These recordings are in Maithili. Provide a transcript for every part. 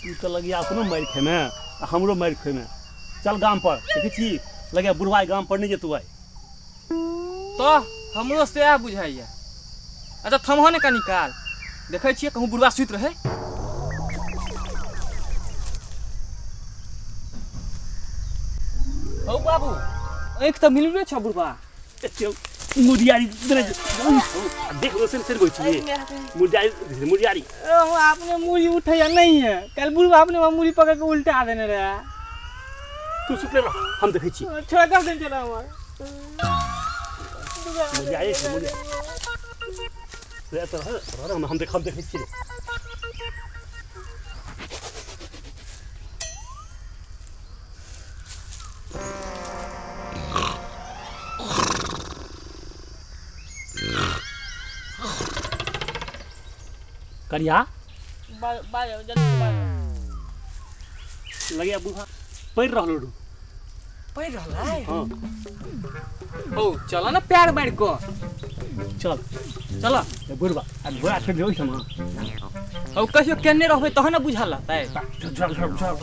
तू तऽ लगिया अपनो मारि खेमे आ हमरो मारि खेमे। चल गाम पर देखै छी लगे बुढ़वा गाम पर नहीं जेतू आइ। तो हमरो सएह बुझाइया। अच्छा थमह ने कनी काल, देखै छियै कहूँ बुढ़वा सुति रहै। हौ बाबू, आँखि तऽ मिलबे छ बुढ़वा। मुडियारी देख लो सिर सिर छी मुडियारी मुडियारी। अपने मुड़ी उठैया नहीं है, कल बुढ़वा अपने मुड़ी पकड़ के उल्टा देने रहे। तू सुतले रह, हम देखै छी। छोड़ा कर देने चला हमर मुडियारी छै मुडियारी। रे तो रह, हम देख हम देखै छी। करिया लगे बुढ़ा पढ़ रहलो रू। पढ़ रहल है? हाँ। ओ चलो ना प्यार मार को। चल चलो बुढ़वा आ घोड़ा छोड़ दे ओहिठाम। हौ कहियो केने रहबै तहन ने बुझल रहतै। चल चल चल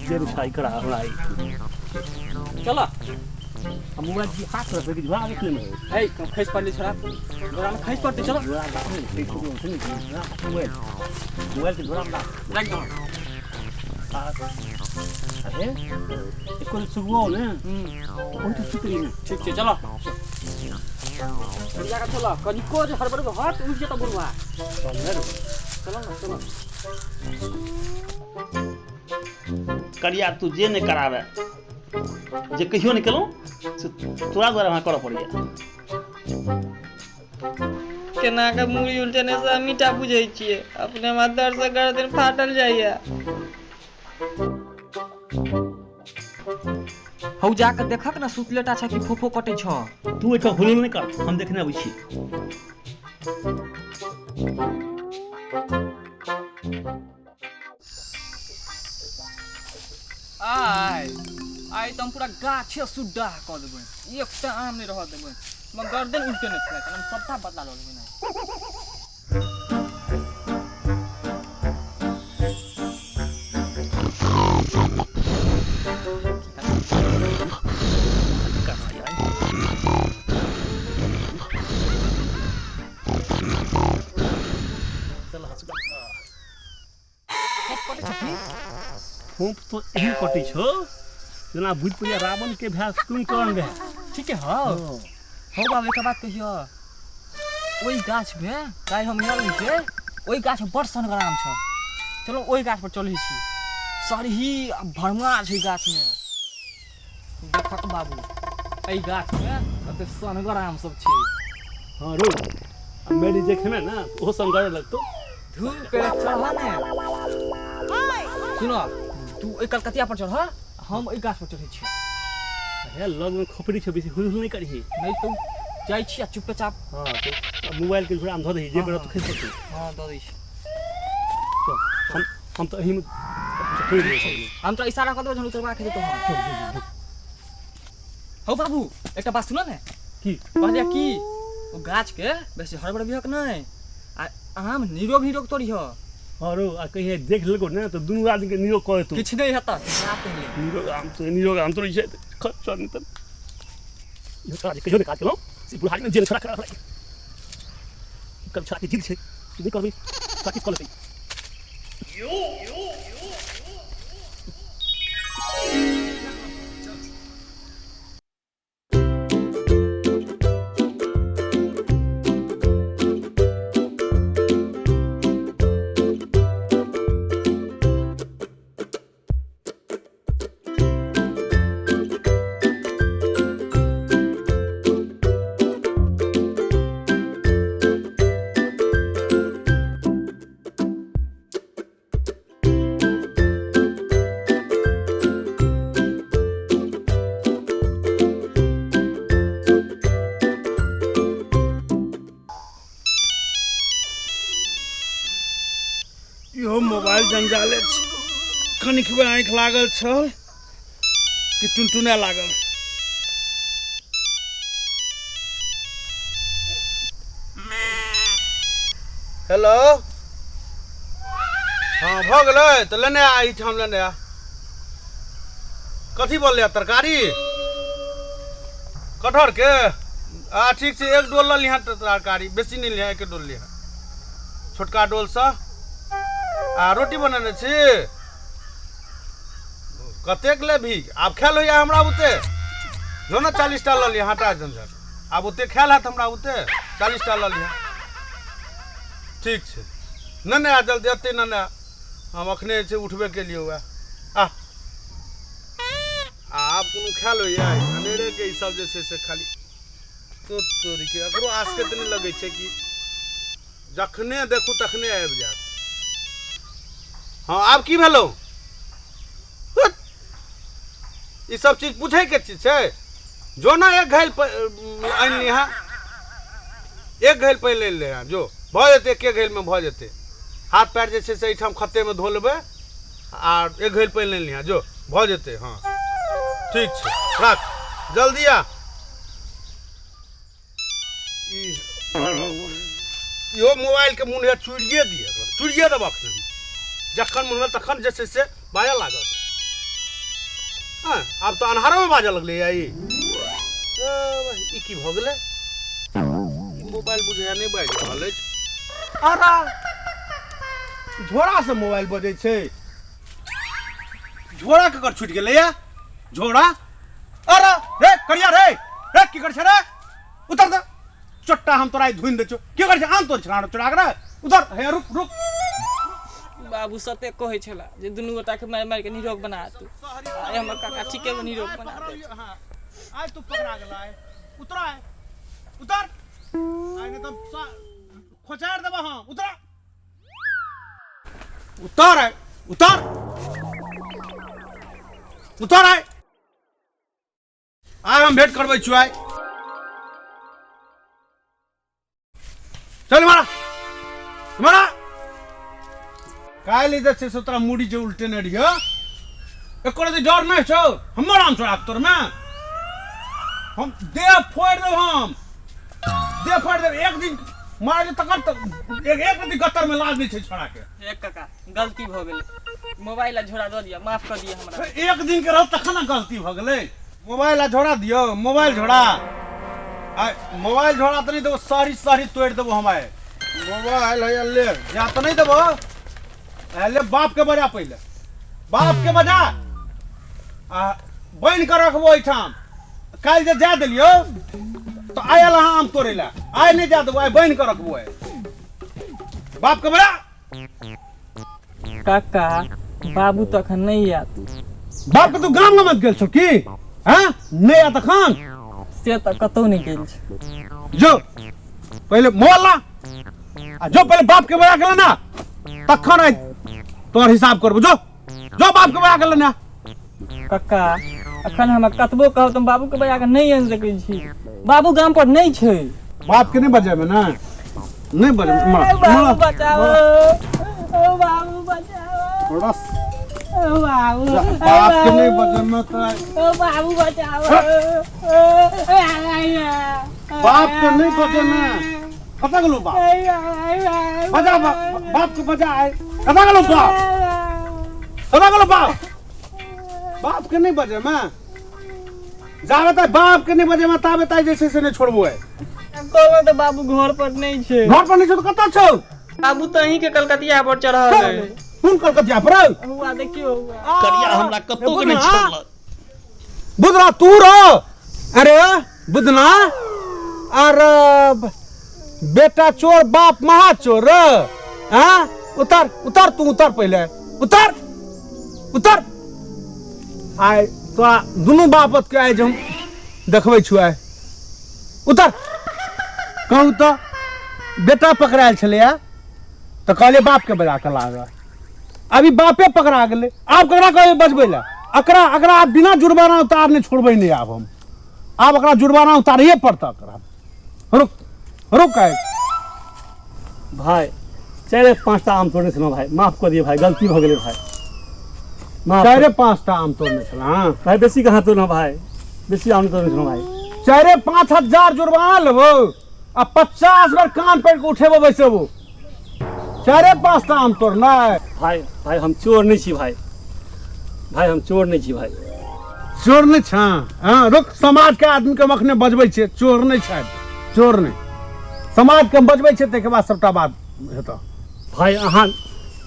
जे रुसाई करा हमरा ई। चलो हम मोबाइल जी हाथ रखबै कि झोरा देखले में। हे खसि पड़ली छोड़ा, झोरा में खसि पड़तै। चलो झोरा राख ने, मोबाइल मोबाइल के झोरा में राख। राख दो। अरे एको सुगुओ ने ओहि तो सुतली ने। ठीक छै चलो बढ़िया का चलो। कनिको जे हड़बड़ हट उठि जेतौ बुढ़वा। चल ने रे। चलो ना चलो। करिया तू जे नहि कराबे, जे कहियो नहि केलहुँ से तोरा द्वारा हमरा करऽ पड़ैया। केना के मुड़ी उल्टेने से मीठा बुझै छियै, अपने हमरा दर्द से गर्दन फाटल जाइया। हौ जाके देखक ना सुतलेटा छै कि फोफो कटै छ। तू एहिठाम हुलुल नहि कर, हम देखने अबै छी। आइ आइ तऽ हम पूरा गाछे सुड्डाह कऽ देबै, एकटा आम नहि रहऽ देबै। हमर गर्दन उल्टेने छलै, हम सबटा बदला लऽ लेबै। फोंफ तो एहन कटै छौ जेना बुझि पड़ैया रावण के भाय कुंभकर्ण रहै। ठीक है। हौ हौ बाबू एक बात कहियो, ओहि गाछ में काल्हि हम आयल रहियै, ओहि गाछ में बड़ सनगर आम छौ। चलो ओहि गाछ पर चलै छी, सरही आ भरमा छै गाछ में। देखक बाबू एहि गाछ में कते सनगर आम सब छै। हाँ रो आ मेरी जे खेमे ना ओहो सनगर लगतो। धूप पे चढ़ ने। सुनो तू ओहि कलकतिया पर चढ़, हम ओहि गाछ पर चढ़ै छी। अरे लग में खोपड़ी छै, बेसी हुल हुल नहि करही। नहीं तो जाइ छी आ चुपचाप। हाँ तो मोबाइल के झोरा में धऽ दही, जे बेर तू खसि पड़तौ। हाँ दऽ दै छी। चल हम तऽ एहिमे तोड़ि देबै सब। हम तो इशारा कऽ देबै जहन उतरबा के जेतौ। हम हौ बाबू एकटा बात सुनऽ ने। की कहलियै की ओ गाछ के बेसी हड़बड़ बिहक नहि, आ आम निरोग निरोग तोड़िह। हाँ रो आ कहिया देख लेलको ने तऽ दुनू आदमी के निरोग कऽ देतौ। किछु नहि हेतऽ। निरोग आम तो निरोग आम तोड़ै छै खर्चा नहि तऽ इहो छोड़ा जे कहियो नहि काज केलहुँ से बुढ़ारी मे जेल छोड़ा कऽ रखलै। कब छोड़ा के जिद छै नहि करबै छोड़ा की कऽ लेतै। इहो मोबाइल जंजाले छै, कनिकबे आँखि लागल छल कि टुनटुनाय लागल। हेलो, हँ भऽ गेलै तऽ लेने आ एहिठाम लेने आ कथी बनलै तरकारी कटहरके आ ठीक छै एक डोल लऽ लिहँ तरकारी बेसी नहि लिहँ एके डोल लिहँ छोटका डोलसँ आ रोटी बनेने छी कतेक लेबही आब खायल होइए हमरा बुते जो ने 40 टा लऽ लिहँ हटा झंझट आब ओते खायल हैत हमरा बुते 40 टा लऽ लिहँ ठीक छै नहि नहि आ जल्दी एतै नहि नहि हम अखने जे छै उठबे केलियै वएह आ आब कोनो खायल होइए अनेरेके ई सब जे छै से खाली तो तोरीके एकरो आसकैत नहि लगै छै कि जखने देखू तखने आबि जायत हँ आब की भेलौ ई सब चीज पूछैके चीज छै जो ना एक घैल आनि लिहँ एक घैल पानि आनि लिहँ जो भऽ जेतै एके घैलमे भऽ जेतै हाथ पैर जे छै से एहिठाम खत्तेमे धो लेबै आ एक घैल पानि आनि लिहँ जो भऽ जेतै हँ ठीक छै राख जल्दी आ इहो मोबाइलके मोन होइए चुड़िए दिए चुड़िए देबऽ अखन जखन मोन होल तखन जे छै से बाजऽ लागत हँ आब तऽ अन्हारोमे बाजऽ लगलैए ई ई की भऽ गेलै ई मोबाइल बुझाइए नहि बाजि रहल अछि अरे झोरासँ मोबाइल बजै छै झोरा ककर छुटि गेलैए झोरा अरे रे करिया रे रे की कर छै रे उतर दे चोट्टा हम तोरा धुनि दै छौ की कर छै आम तोड़ छला चोरा के रे उतर हे रुक रुक बाबू सते कहै छला जे दुनू गोटा के मारि मारि के निरोग बना तू आइ हमर काका ठीके में निरोग बना दे आइ तू पकड़ा गेला आइ उतर आइ उतर आइ नहीं तो खोचार देबा हम उतर उतर आइ उतर उतर आइ आइ हम भेंट करबै छियौ आइ चल मारा मारा काल्हि जे छै से तोरा मुड़ी जे उल्टेने रहियो एको रति डर नहि छौ हमर आम चोरा तोर मे हम देह फोड़ि देब हम देह फोड़ि देब एक दिन मारले तकर तऽ एक एक रति गत्तर में लाज नहि छै छोड़ा के हे काका गलती भऽ गेलै मोबाइल आ झोरा दऽ दिअ माफ कऽ दिअ हमरा एक दिन के रहत तखन ने गलती भऽ गेलै मोबाइल आ झोरा दियौ मोबाइल झोरा आ मोबाइल झोरा तऽ नहि देबो सारी सारी तोड़ि देबो हम आइ मोबाइल है ले जा तऽ नहि देबो आ ले बाप के बजा पहिले बाप के बजा आ बनि कऽ रखबो एहिठाम काल्हि जे जाय देलियौ तऽ आयल अहाँ आम तोड़ै लए आइ नहि जाय देबो आइ बनि कऽ रखबो आइ बाप के बजा काका बाबू तऽ अखन नहि आयत बाप के तू गाम में मत गेल छौ की हाँ नहीं आयत अखन से तऽ कतहु नहि गेल छै जो पहिले मोबाइल ला आ जो पहिले बाप के बजा के लेना तखन आइ तोहर हिसाब करबो जो जो बाप के बजा के लेना कक्का अखन हमरा कतबो कहब तऽ हम बाबूके बजा कऽ नहि आनि सकै छी बाबू गाम पर नहि छै बाप के नहीं बजेबे ना नहीं बजेबे ए, बाबू बचाओ ओ बाबू बचाओ रस ओ बाबू बाप के नहीं बजेबे तो ओ बाबू बचाओ बाप के नहीं बजेबे कतऽ गेलो बाप बजा बाप बाप के बजा आइ कतऽ गेलो बाप कतऽ गेलो बाप बाप के नहीं बजे में जाबे तक बाप के नहीं बजे में ताबे तक जे छै से नहीं छोड़बो है कहलहुँ तऽ बाबू घर पर नहि छै घर पर नहीं छौ तऽ कतऽ छौ बाबू तऽ अहीं के कलकतिया पर चढ़ल है कोन कलकतिया पर हुआ देखियौ हुआ करिया हमरा कतौ के नहि छोड़लक बुधना तू रह अरे बुधना अरे बेटा चोर बाप महा चोर हाँ उतर उतर तू उतर पहले उतर उतर आइ तोरा दुनू बापत के आइ जे हम देखबै छु आइ उतर कहू तऽ बेटा पकड़ायल छलैया तऽ कहलियै बापके बजा कऽ लागल अभी बापे पकड़ा गेलै आब ककरा कहबै बजबै लए अकरा अकरा आब बिना जुर्माना उतार नहि छोड़बै नहि आब हम आब एकरा जुर्माना उतारैए पड़तै एकरा रुक रुक आइ भाय चारि पाँचटा आम तोड़ने छलहुँ भाय माफ कऽ दियौ भाय गलती भऽ गेलै भाय माफ चारि पाँचटा आम तोड़ने छल हँ भाय बेसी कहाँ तोड़लहुँ भाय बेसी आम तोड़ने छलहुँ भाय 4-5 हजार जुर्माना लेबो आ 50 बेर कान पकड़ के उठेबो बैसेबो चारे पाँच टा आम तोड़नाइ। भाय भाय हम चोर नहि छी भाय, भाय हम चोर नहि छी भाय। चोर नहि छँ? हँ, रुक, समाजके आदमीके हम अखने बजबै छियै। चोर नहि छथि, चोर नहि, समाजके हम बजबै छियै, ताहिके बाद सबटा बात हेतौ। भाय अहाँ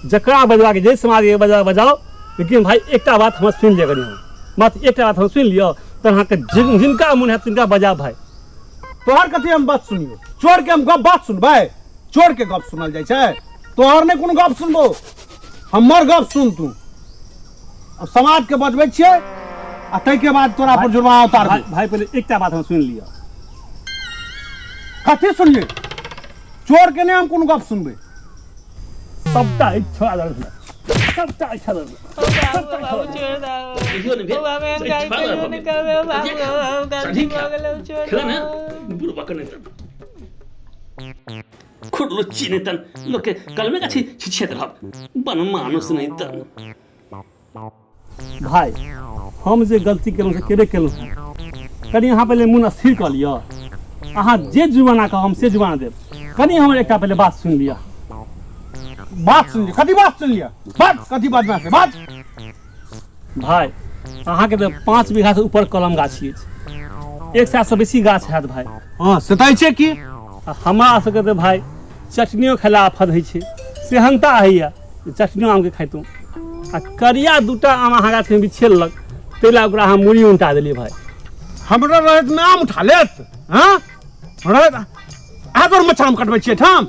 जकरा बजबाके जे समाजके बजा बजाओ, लेकिन भाय एकटा बात हमर सुनि लिअ कनि, हम मात्र एकटा बात हम सुनि लिअ, तऽ अहाँके जिनका मोन हैत तिनका बजाब भाय। तोहर कथी हम बात सुनियौ? चोर के हम गप बात सुनबै? चोर के गप सुनल जाइ छै? तोहर नहि कोनो गप सुनबो, हमर गप सुन तू। अब समाज के बजबै छियै आ ताहिके बाद तोरा पर जुर्माना उतारबै। भाय, भाय पहिले एकटा बात हम सुनि लिअ। कथी सुनियै? चोर के नहि हम कोनो गप सुनबै। सबटा इच्छा दर्द, सबटा इच्छा दर्द, सबटा इच्छा दर्द। कहियो नहि भेल। खेला ने बुढ़बा के नहि खुद लुच्ची नहि तन लोकके कलमे गाछी छिछियत रहब बन मानुस नहि तन। भाय हम जे गलती केलहुँ से केबे केलहुँ हँ, कनि अहाँ पहिले मोन स्थिर कऽ लिअ। अहाँ जे जुर्माना कहब हम से जुर्माना देब, कनि हमर एकटा पहिले बात सुनि लिअ। बात सुनि लिअ? कथी बात सुनि लिअ? बात कथी बाजना छै बात? भाय अहाँके तऽ 5 बीघासँ ऊपर कलम गाछी अछि, 100 सँ बेसी गाछ हैत भाय। हँ से तऽ छै की। आ हमरा सबके तऽ भाय चटनियो खेला आफत होइ छै, सेहनता होइए जे चटनियो आमके खाइतहुँ, आ करिया दूटा आम अहाँ गाछमे बिछेलक ताहि लए ओकरा अहाँ मूड़ी उनटा देलियै भाय। हमरा रहैतमे आम उठा लेत? हँ, रहैत अहाँ तोर मच्छर कटबै छियै ठाम?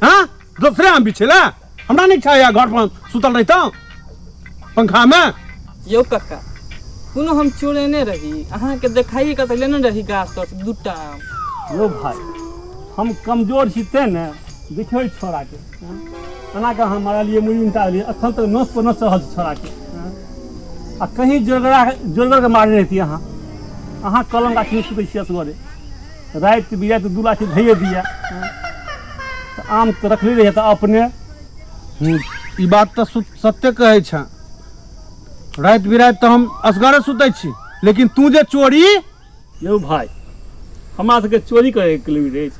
हँ, दोसरे आम बिछेला हमरा नहि छै, घर पर सुतल रहितहुँ पंखामे। यौ कक्का, कोनो हम चोरेने रही? अहाँके देखाइए कतऽ लेने रही गाछ तर से दूटा आम। यौ भाय हम कमजोर छी तें ने, देखियौ ई छौड़ाके एना कऽ अहाँ मारलियै, मुड़ी उनटा देलियै, एखन तक नस पर नस चढ़ल छै छौड़ाके। आ कहीं जोरगरा जोरगरके मारने रहितियै अहाँ। अहाँ कलम गाछीमे सुतै छियै असगरे, राति बिराति 2 लाठी धैये दिए तऽ आम तऽ रखले रहिए तऽ अपने। ई बात तऽ सत्य कहै छँ, राति बिराति तऽ हम असगरे सुतै छी, लेकिन तू जे चोरी। यौ भाय हमरा सबके चोरी करैके लूरि अछि,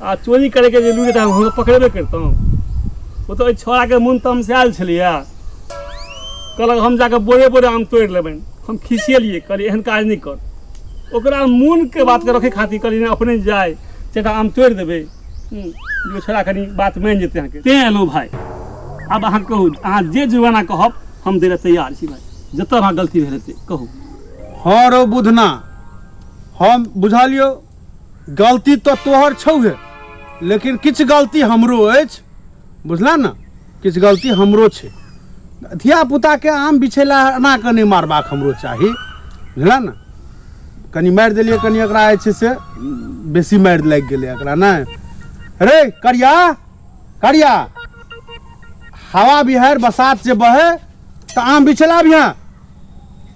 आ चोरी करैके जे लूरि तऽ हम पकड़ेबे करितहुँ। ओ तऽ ओहि छौड़ाके मोन तमसायल छलैए, कहलक हम जाकऽ बोरे बोरे आम तोड़ि लेबनि। हम खिसिएलियै, कहलियै एहन काज नहि कर। ओकरा मोनके बातके रखै खातिर कहलियै नहि, अपने जाय चारिटा आम तोड़ि देबै जे छोड़ा कनि बात मानि जेतै अहाँके, तेँ एलहुँ भाय। आब अहाँ कहू, अहाँ जे जुर्माना कहब हम दै लए तैयार छी भाय, जतऽ अहाँ गलती भेल हेतै कहू। हँ रौ बुधना, हम बुझलियौ गलती तऽ तोहर छौहे, लेकिन किछु गलती हमरो अछि, बुझला ने, किछु गलती हमरो छै। धियापुताके आम बिछैला एना कऽ नहि मारबाक हमरो चाही, बुझला ने। कनि मारि देलियै, कनि एकरा जे छै से बेसी मारि लागि गेलै एकरा। नहि रे करिया, करिया, हवा बिहाड़ि बसात जे बहे तऽ आम बिछैला अबिहें,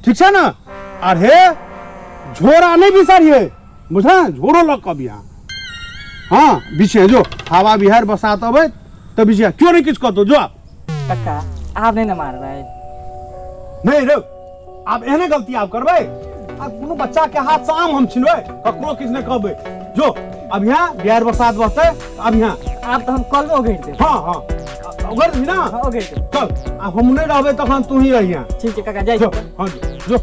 ठीक छै ने? आर हे झोरा नहि बिसरिहे, बुझल? झोरो लऽ कऽ अबिहें। हँ बिछे जो, हवा बिहाड़ि बसात अबै तऽ बिछे, केओ नहि किछु कहतौ, जो। कक्का आब नहि ने मारबै? नहि रे, आब एहने गलती आब करबै? आब कोनो बच्चा के हाथ से आम हम छिनबै? ककरो किछु नहि कहबै, जो अब यहाँ बिहार बरसात बहतै अब यहाँ। आब तऽ हम कलमो उघेड़ देब। हँ हँ उघेड़ दही ना। हँ, उघेड़ देब। चल, आब हम नहि रहबै तखन तू ही रहिया। ठीक छै काका, जाइ जो। छी। हँ जो।